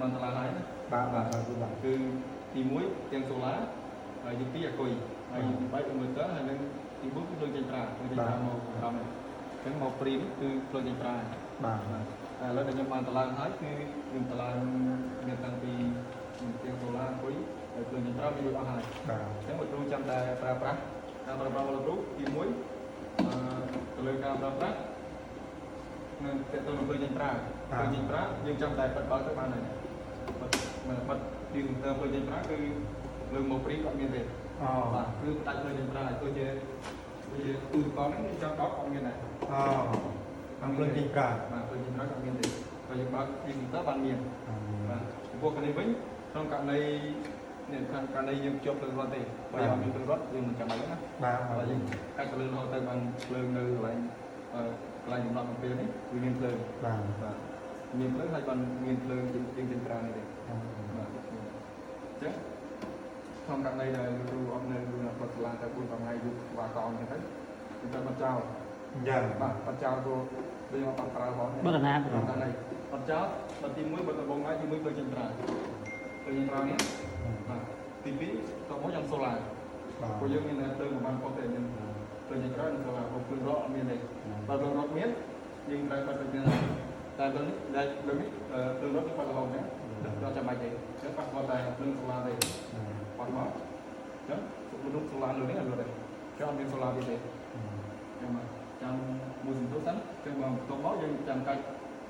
បានតម្លើងហើយណា បាទបាទបាទបាទ គឺទី1ទាំងសូឡាហើយទី2អាគុយហើយទី3 inverter ហើយនិងទី4គឺភ្លើងចេញប្រាភ្លើងចេញប្រាមកក្រោមនេះអញ្ចឹងមកព្រីនេះគឺភ្លើងចេញប្រា បាទ បាទតែឥឡូវដែលខ្ញុំបានតម្លើងហើយគឺខ្ញុំតម្លើងមានតាំងពីទាំងសូឡាអាគុយហើយភ្លើងចេញប្រាមានរួចអស់ហើយ បាទ អញ្ចឹងលោកគ្រូចាំតែប្រើប្រាស់ការប្រើប្រាស់របស់លោកគ្រូទី1ទៅលើការប្រើប្រាស់នឹងតើតើនឹងភ្លើងចេញប្រាភ្លើងចេញប្រាយើងចាំតែបិទបើកទៅបានហើយបិទបិទឌីសទ័រភ្លើងចេញប្រាគឺលើមកព្រីអត់មានទេ អូ បាទគឺផ្ដាច់ភ្លើងចេញប្រាទោះជាវាទូតកនេះចាំដកអត់មានដែរ អូអង្គភ្លើងចេញប្រា បាទភ្លើងចេញប្រាអត់មានទេបើយើងបើកឌីសទ័របានមានបាទចំពោះករណីវិញក្នុងករណីនេះករណីយើងជាប់ភ្លើងរត់ទេបើយើងអត់មានភ្លើងរត់យើងមិនចាំបាច់ទេណា បាទ បើយើងកាច់ភ្លើងរហូតទៅបានភ្លើងនៅកន្លែងកន្លែងកំណត់អំពេលនេះវាមានភ្លើង បាទ បាទមានភ្លើងហើយបានមានភ្លើងយើងចេញប្រើនេះទេបាទអញ្ចឹងក្នុងករណីដែលគ្រូអត់នៅគ្រូនៅគាត់សាលាតែ4 5ថ្ងៃយូរក្បាលកអញ្ចឹងទៅយើងត្រូវបាត់ចោល អញ្ចឹង បាទបាត់ចោលព្រោះយើងអត់បានប្រើផង បើកណា ក្នុងករណីបាត់ចោលបាត់ទី1បាត់ដំបងហើយទី1ភ្លើងចេញប្រើភ្លើងចេញប្រើនេះបាទទី2តមកយ៉ាងសូឡា បាទ ព្រោះយើងមានតែភ្លើងប្រហែលប៉ុស្តិ៍ទេមានភ្លើងចេញក្រោយនិងសូឡាព្រោះភ្លើងរកអត់មានទេបើភ្លើងរកមានយើងត្រូវបាត់ដូចនេះតែភ្លើងនេះដែលភ្លើងនេះភ្លើងរកយើងបាត់រហូតណាដល់ចាំបាច់ទេអញ្ចឹងប៉ះពាល់តែភ្លើងសូឡាទេប៉ះមកអញ្ចឹងមនុស្សសូឡាលើនេះអត់លត់ទេអញ្ចឹងអត់មានសូឡាទៀតទេចាំមកចាំមួយសន្ទុះសិនអញ្ចឹងមកបន្ទាប់មកយើងចាំកាច់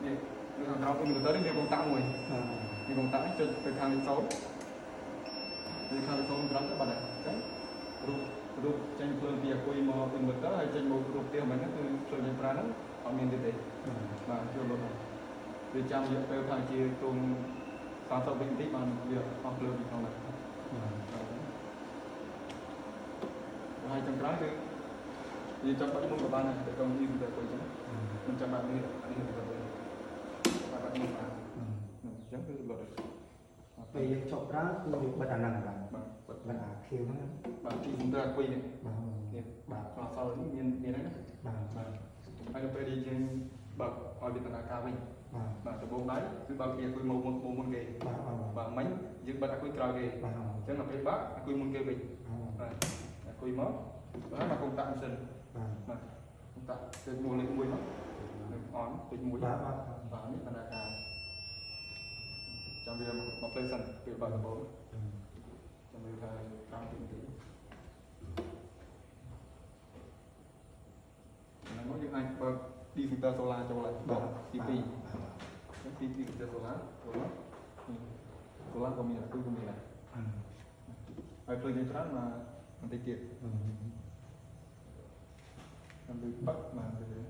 នេះនៅខាងក្រោម inverter នេះមានកុងតាក់មួយមានកុងតាក់នេះចុចទៅខាងលេខ0ទៅខាងលេខ0ត្រង់ទៅបាត់ហើយអញ្ចឹងរូបរូបចេញភ្លើងពីអាគុយមក inverter ហើយចេញមករូបផ្ទះមិញហ្នឹងគឺភ្លើងចេញប្រាហ្នឹងអត់មានទៀតទេបាទចូលលុតហើយវាចាំរយៈពេលថាជាទង30វិនាទីបានវាអស់ភ្លើងពីក្នុងហ្នឹងហើយចុងក្រោយគឺយើងចង់បាត់មុនក៏បានដែរតែកុំ inverter គុយអញ្ចឹងមិនចាំបាច់នេះនេះទៅទៅបាត់មុនបានអញ្ចឹងគឺលុតហើយ ពេលយើងចប់ប្រើគឺយើងបិទអាហ្នឹងបាទ បាទ បិទអាខៀវហ្នឹង បាទទីសន្ទុះអាគុយនេះ បាទ នេះ បាទ អសល់នេះមានមានហ្នឹងណា បាទ បាទហើយដល់ពេលដែលយើងបើកឲ្យវាដំណើរការវិញ បាទ បាទដំបូងដៃគឺបើកពីអាគុយមកមុនមកមុនគេ បាទ បាទមិញយើងបិទអាគុយក្រោយគេ បាទ អញ្ចឹងដល់ពេលបើកអាគុយមុនគេវិញបាទអាគុយមកបាទមកកុំតាក់សិន បាទ បាទកុំតាក់ទៅមួយលេខ1មកនឹងអនលេខ1 បាទបាទ បាទនេះដំណើរការចាំវាមកផ្លេសិនពេលបើកដំបូងចាំវាថា5នាទីហ្នឹងមកយើងអាចបើក disjoncteur solar ចូលហើយ បាទ ទី2ទី2 disjoncteur solar ចូលមក solar ក៏មានអាគុយក៏មានដែរហើយភ្លើងយើងច្រើនមកបន្តិចទៀតចាំវាបឹកមកវា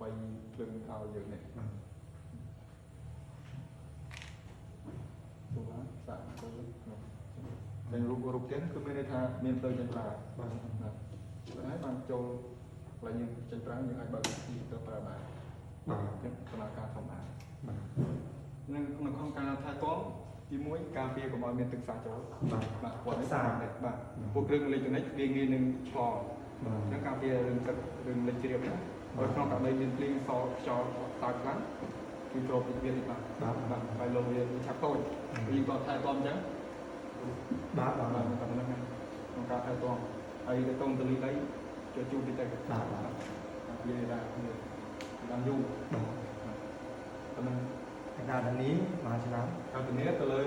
បីភ្លើងឲ្យយើងនេះ solar សាកចូលនោះតែរូបរូបទៀតគឺមានន័យថាមានភ្លើងចេញប្រើ បាទ បាទហើយបានចូលកន្លែងយើងចេញប្រើយើងអាចបើក disjoncteur ប្រើបាន បាទ អញ្ចឹងដំណើរការធម្មតា បាទ នឹងនៅក្នុងការថែទាំទី1ការពារកុំឲ្យមានទឹកសាចូល បាទ បាទគាត់នេះបាទពួកគ្រឿងអេឡិចត្រូនិកវាងាយនឹងឆ្លង បាទ អញ្ចឹងការពាររឿងទឹករឿងលិចជ្រាបហ្នឹងបើក្នុងករណីមានភ្លៀងសខ្យល់តើខ្លាំងគឺគ្របពីវានេះបាទ បាទ បាទហើយលងវាឆាប់តូចវាក៏ថែទាំអញ្ចឹង បាទបាទ បាទតែប៉ុណ្្នឹងហ្នឹងក្នុងការថែទាំហើយទៅតុងទៅលីដីជួយជូតតិចទៅ បាទបាទ វាដែរវាបានយូរ បាទ ប៉ុណ្្នឹង កណ្ដាលនេះមួយឆ្នាំ ការធានាទៅលើ